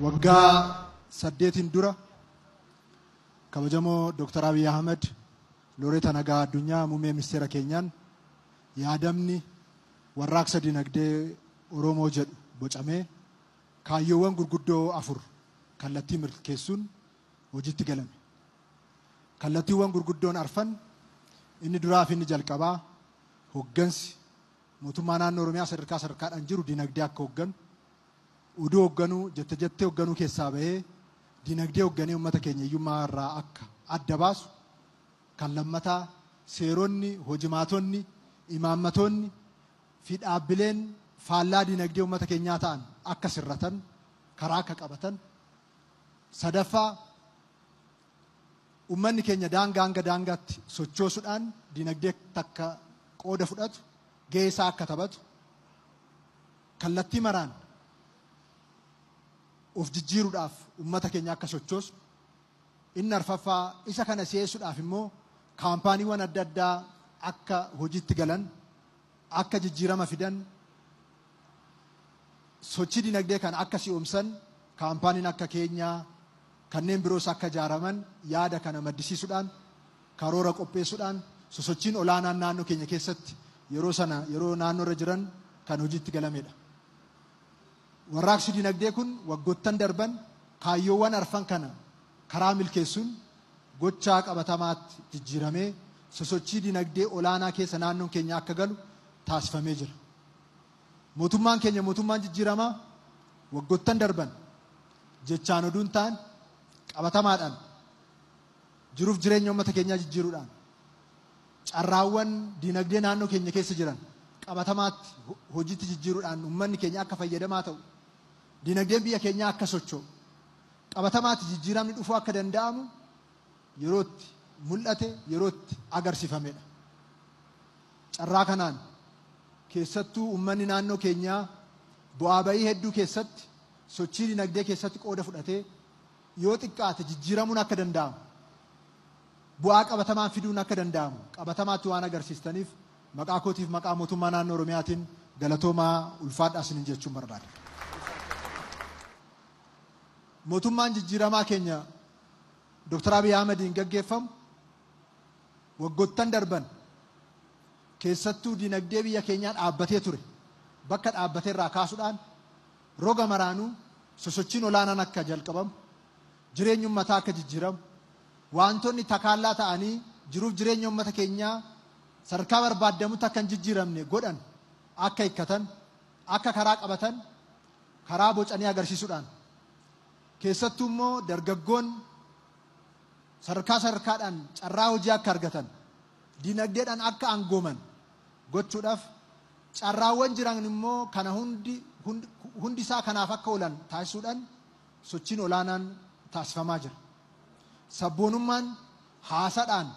Waggaa 8 dura kabajamoo Dr. Abiy Ahmed Looreeta Nagaa Addunyaa muummee ministeera keenyaan yaadamni warraaqsa dinagdee Oromoo jedhu bocamee kaayyoowwan gurguddoo 4 kallattii milkeessuun hojiitti galame. Kallattiiwwan gurguddoon arfan inni duraa fi inni jalqabaa hoggansi mootummaa naannoo Oromiyaa sadarkaa sadarkaadhaan jiru dinagdee akka hogganu, oduu hogganuu jette jettee hogganuu keessaa bahee dinagdee hogganee uummata keenya hiyyummaa irraa akka adda baasu, kan lammataa seeronni, hojimaatonni, imaammatoonni fi dhaabbileen faallaa dinagdee uummata keenyaa ta'an akka sirratan, karaa akka qabatan, sadaffaa uummanni keenya daangaa hanga daangaatti sochoosuudhaan dinagdee takka qooda fudhatu, gahee isaa akka taphatu, kallattii maraan of jijjiiruudhaaf uummata keenya akka sochoosu, inni arfaffaa isa kana si'eessuudhaaf immoo kaampaaniiwwan adda addaa akka hojiitti galan, akka jijjiirama fidan, sochii dinagdee kana akka si'oomsan, kaampaaniin akka keenyaa kanneen biroos akka ijaaraman yaada kana maddisiisuudhaan karoora qopheessuudhaan sosochiin olaanaan naannoo keenya keessatti yeroo sana yeroo naannoo irra jiran kan hojiitti galamedha. Warraaqsi dinagdee kun waggoottan darban kaayyoowwan arfan kana karaa milkeessuun gochaa qabatamaatti jijjiiramee sosochii dinagdee olaanaa keessa naannoon keenya akka galu taasifamee jira. Mootummaan keenya mootummaan jijjiiramaa waggoottan darban jechaan oduun ta'an qabatamaadhaan jiruuf jireenya uummata keenyaa jijjiiruudhaan carraawwan dinagdee naannoo keenya keessa jiran qabatamaatti hojiitti jijjiiruudhaan uummanni keenya akka fayyadamaa ta'u, dinagdeen biyya keenyaa akka socho'u, qabatamaatti jijjiiramni dhufuu akka danda'amu yerootti mul'ate, yerootti agarsiifamedha. Carraa kanaan keessattuu uummanni naannoo keenyaa bu'aa ba'ii hedduu keessatti sochii dinagdee keessatti qooda fudhatee yoo xiqqaate jijjiiramuun akka danda'amu, bu'aa qabatamaan fiduun akka danda'amu qabatamaatti waan agarsiistaniif maqaa kootiif maqaa mootummaa naannoo Oromiyaatiin galatoomaa ulfaadhaa isiniin jechuun barbaada. Mootummaan jijjiiramaa keenya Dr. Abiy Ahmediin gaggeeffamu waggoottan darban keessattuu dinagdee biyya keenyaa dhaabbatee ture bakka dhaabbatee irraa kaasuudhaan roga maraanuu sosochiin olaanaan akka jalqabamu, jireenyi uummataa akka jijjiiramu, wantoonni takaallaa ta'anii jiruuf jireenya uummata keenyaa sadarkaa barbaadamutti akka hin jijjiiramne godhan akka hiikkatan, akka karaa qabatan, karaa bocanii agarsiisuudhaan keessattuu immoo dargaggoon sadarkaa sadarkaadhaan carraa hojii akka argatan, dinagdeedhaan akka aangooman gochuudhaaf carraawwan jiran immoo kana hundi isaa kanaaf akka oolan taasisuudhaan sochiin olaanaan taasifamaa jira. Sabboonummaan haasaadhaan,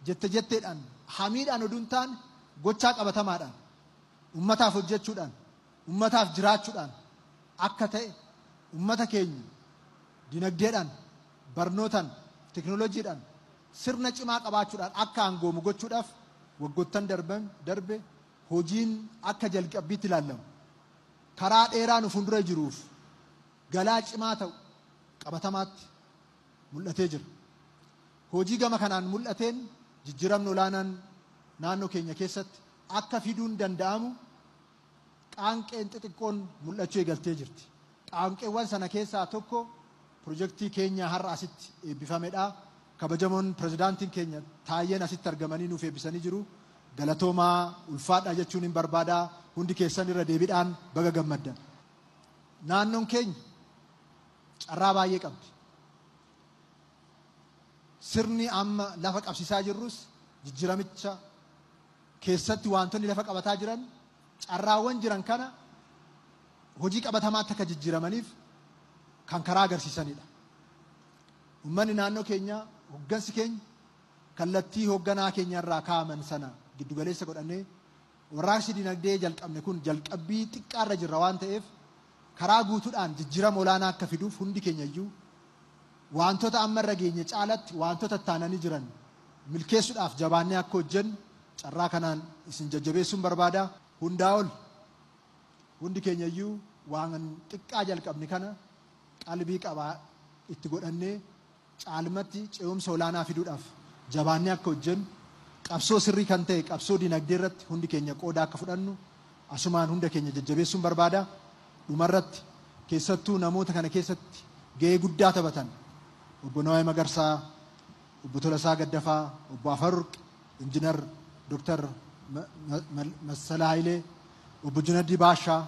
jette jetteedhaan, hamiidhaan oduun ta'an gochaa qabatamaadhaan, uummataaf hojjechuudhaan, uummataaf jiraachuudhaan akka ta'e uummata keenya dinagdeedhaan, barnootaan, teknooloojiidhaan sirna cimaa qabaachuudhaan akka aangoomu gochuudhaaf waggoottan darbe hojiin akka jalqabbiitti ilaalamu karaa dheeraa nu fuuldura jiruuf galaa cimaa ta'u qabatamaatti mul'atee jira. Hojii gama kanaan mul'ateen jijjiiramni olaanaan naannoo keenya keessatti akka fiduun danda'amu qaanqeen xixiqqoon mul'achuu eegaltee jirti. Qaanqeewwan sana keessaa tokko pirojektii keenya har'a asitti eebbifamedha. Kabajamoon pirezidaantiin keenya Taayyeen asitti argamanii nuuf eebbisanii jiru. Galatoomaa ulfaadhaa jechuun hin barbaadaa. Hundi keessan irra deebiidhaan baga gammaddan. Naannoon keenya carraa baay'ee qabdi. Sirni amma lafa qabsiisaa jirrus jijjiiramicha keessatti wantoonni lafa qabataa jiran carraawwan jiran kana hojii qabatamaatti akka jijjiiramaniif kan karaa agarsiisanidha. Uummanni naannoo keenyaa hoggansi keenya kallattii hogganaa keenya irraa kaa'aman sana giddugaleessa godhannee warraaqsi dinagdee jalqabne kun jalqabbii xiqqaarra jirra waan ta'eef karaa guutuudhaan jijjiirama olaanaa akka fiduuf hundi keenya iyyuu wantoota amma irra geenye caalatti wantoota taananii jiran milkeessuudhaaf jabaannee akka hojjennu carraa kanaan isin jajjabeessuun barbaada. Hundaa ol hundi keenya iyyuu waan xiqqaa jalqabne kana Qalbii qabaa itti godhannee caalmatti ce'umsa olaanaa fiduudhaaf jabaannee akka hojjennu, qabsoo sirrii kan ta'e qabsoo dinagdee irratti hundi keenya qooda akka fudhannu asumaan hunda keenya jajjabeessuun barbaada. Dhumarratti, keessattuu namoota kana keessatti ga'ee guddaa taphatan Obbo Nawaay Magarsaa, Obbo Tolasaa Gaddafaa, Obbo Afarurq, Injinar Dooktar Massalaa Hayilee, Obbo Junaddii Baashaa,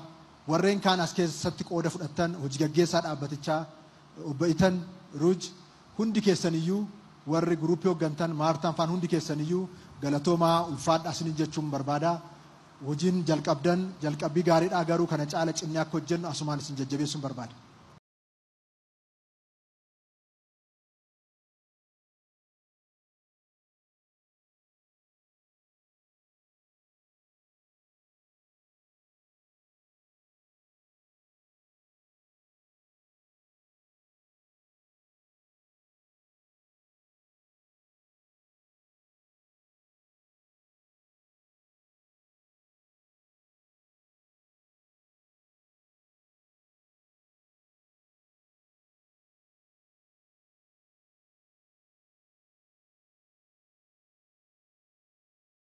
warreen kaan as keessatti qooda fudhattan, hojii gaggeessaa dhaabbatichaa Obbo Itan Ruuj, hundi keessaniyyuu, warri guruupii hooggantan Maartaan faan, hundi keessaniyyuu galatoomaa, ulfaadhaa isiniin jechuun barbaada. Hojiin jalqabdan jalqabbii gaariidhaa, garuu kana caala cimnee akka hojjennu asumaan isin jajjabeessuun barbaada.